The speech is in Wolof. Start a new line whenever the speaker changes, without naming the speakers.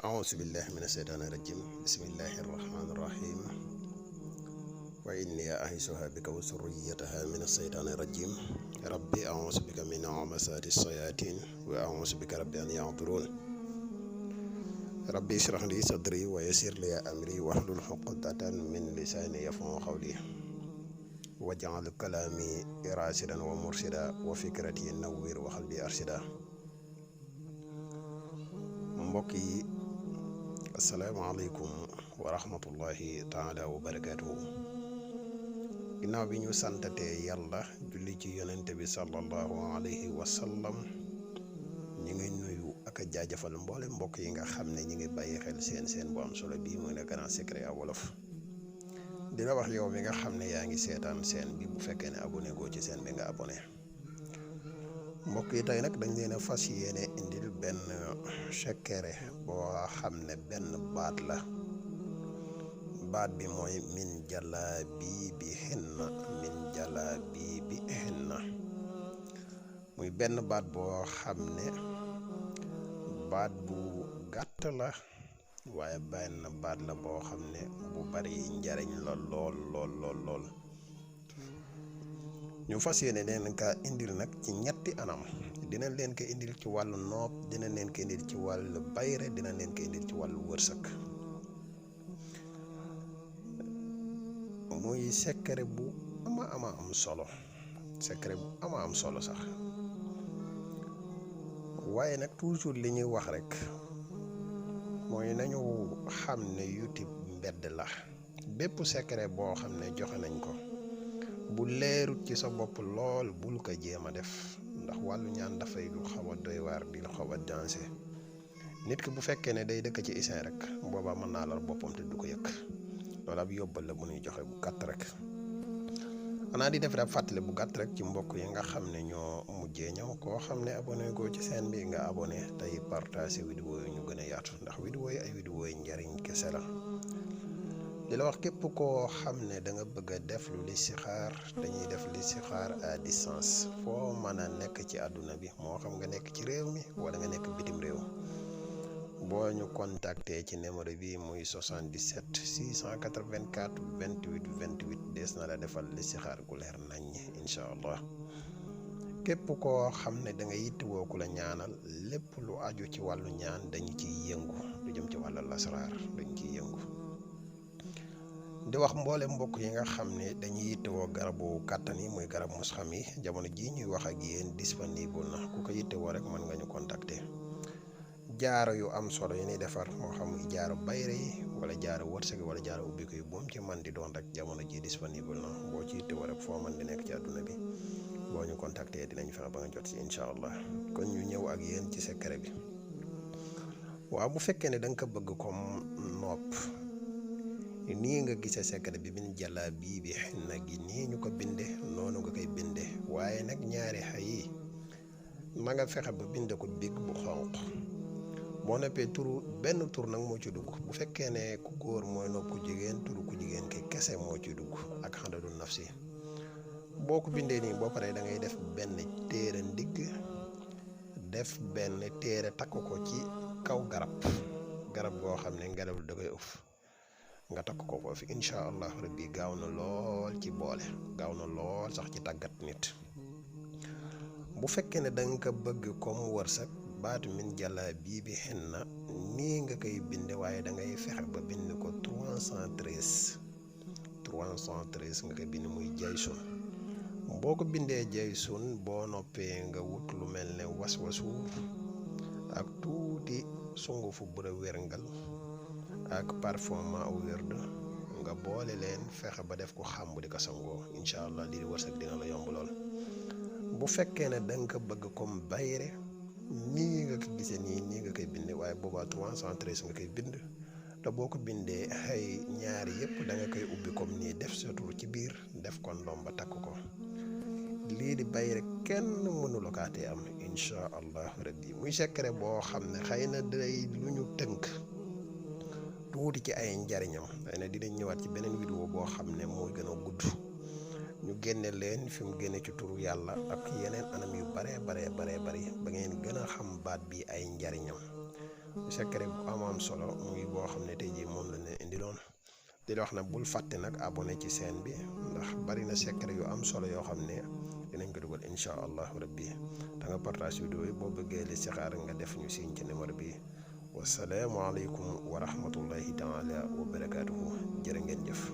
أعوذ بالله من الشيطان الرجيم بسم الله الرحمن الرحيم وإني أعيذها بك وذريتها من الشيطان الرجيم ربي أعوذ بك من همزات الشياطين وأعوذ بك ربي أن يحضرون ربي اشرح لي صدري ويسر لي أمري واحلل عقدة من لساني يفقهوا قولي واجعل كلامي راشدا ومرشدا وفكرتي نوّر وقلبي أرشدا mbokk yi asalaamaaleykum wa rahmatullahi taala wa barakaatuhu ginnaaw bi ñu santatee yàlla julli ci yonente bi sallallahu alayhi wa sallam ñi ngi nuyu ak a jaajëfal mboole mbokk yi nga xam ne ñi ngi bàyyi xel seen bu am solo bii mooy le grand secret à wolof dina wax yow mi nga xam ne yaa ngi seetaan seen bi bu fekkee ne abonné goo ci seen bi nga abonné mbokk yi tey nag dañ leen a fas yéene indil benn secret boo xam ne benn baat la baat bi mooy min jalaabiibi hinna min jalaabiibi hinna muy benn baat boo xam ne baat bu gàtt la waaye benn baat la boo xam ne bu bari njariñ la lool ñu fas yéene leen ka indil nag ci ñetti anam dina leen ko indil ci wàllu nopp dina leen ko indil ci wàllu bayre dina leen ko indil ci wàllu wërsëg muy secret bu ama am solo secret bu ama am solo sax waaye nag toujours li ñuy wax rek mooy nañu xam ne YouTube mbedd la bépp secret boo xam ne joxe nañ ko bu leerut ci sa bopp lool bul ko jéem a def ndax wàllu ñaan dafay lu xaw a doy waar di xaw a danger nit ki bu fekkee ne day dëkk ci isin rek boobaa mën naa lor boppam te du ko yëg loolu ab yóbbal la bu ñuy joxe bu gàtt rek xanaa di def rek fàttali bu gàtt rek ci mbokk yi nga xam ne ñoo mujjee ñëw koo xam ne abonné goo ci seen bi nga abonné tey partage vidéo yi ñu gën a yaatu ndax vidéo yi ay vidéo yi njariñ kese la di la wax képp koo xam ne da nga bëgg a def lu listixaar dañuy def listixaar à distance foo mën a nekk ci àdduna bi moo xam nga nekk ci réew mi wala nga nekk bitim réew boo ñu contacter ci numéro bi muy 77 684 28 28 des na la defal listixaar gu leer nañ incha allah képp koo xam ne da nga yittewoo ku la ñaanal lépp lu aju ci wàllu ñaan dañu ciy yëngu lu jëm ci wàllu lasraar dañu ciy yëngu di wax mboole mbokk yi nga xam ne dañuy yittewoo garabu kàttan yi muy garab mus xam yi jamono jii ñuy wax ak yéen disponible na ku ko yittewoo rek mën nga ñu contacter jaaro yu am solo yi ñuy defar moo xam muy jaaro bayre yi wala jaaro wërsëg wala jaaro ubbiku yi boom ci man di doon rek jamono ji disponible na boo ci yittewoo rek foo mën di nekk ci àdduna bi boo ñu contacter dinañ fexe ba nga jot ci incha allah kon ñu ñëw ak yéen ci secret bi waaw bu fekkee ne da nga ko bëgg comme nopp nii nga gisee secret bi min jalaabiibi hinna gi nii ñu ko binde noonu nga koy binde waaye nag ñaari xay yi ma nga fexe ba binde ko big bu xonq boo noppee turu benn tur nag moo ci dugg bu fekkee ne ku góor mooy nopp ku jigéen turu ku jigéen ki kese moo ci dugg ak xadadu nafsi boo ko bindee nii boo paree da ngay def benn téere ndigg def benn téere takk ko ci kaw garab goo xam ne ngelaw da koy ëff nga takk ko foofu incha allah rabbi gaaw na lool ci boole gaaw na lool sax ci tàggat nit bu fekkee ne da nga ko bëgg comme wërsëg baatu min jalaabiibi hinna nii nga koy binde waaye da ngay fexe ba bind ko 313 nga koy bind muy jaysun boo ko bindee jaysun boo noppee nga wut lu mel ne waswasuur ak tuuti sungufu bu la wérngal ak parfum ma aw wérd nga boole leen fexe ba def ko xàmb di ko sangoo incha allah lii di wërsëg dina la yomb lool bu fekkee ne da nga ko bëgg comme bayre nii nga ko gisee nii nga koy binde waaye boobaa 313 nga koy bind te boo ko bindee ay ñaari yëpp da nga koy ubbi comme nii def sa tur ci biir def ko ndoom ba takk ko lii di bayre kenn mënu lokaatee am incha allah rabbi muy secret boo xam ne xëy na day lu ñu tënk tuuti ci ay njariñam xëy na dinañ ñëwaat ci beneen vidéo boo xam ne mooy gën a gudd ñu génne leen fi mu génne ci turu yàlla ak yeneen anam yu bare bari ba ngeen gën a xam baat bi ay njariñam secret bu am solo muy boo xam ne tey jii moom la leen indiloon di la wax nag bul fàtte nag abonné ci chaîne bi ndax bari na secret yu am solo yoo xam ne dinañ ko dugal incha allahu rabbi da nga partage vidéo yi boo bëggee li sixaar nga def ñu siñ ci numéro bi wasalaamualeykum wa rahmatullahi taala wa barakaatuhu jërë ngeen jëf.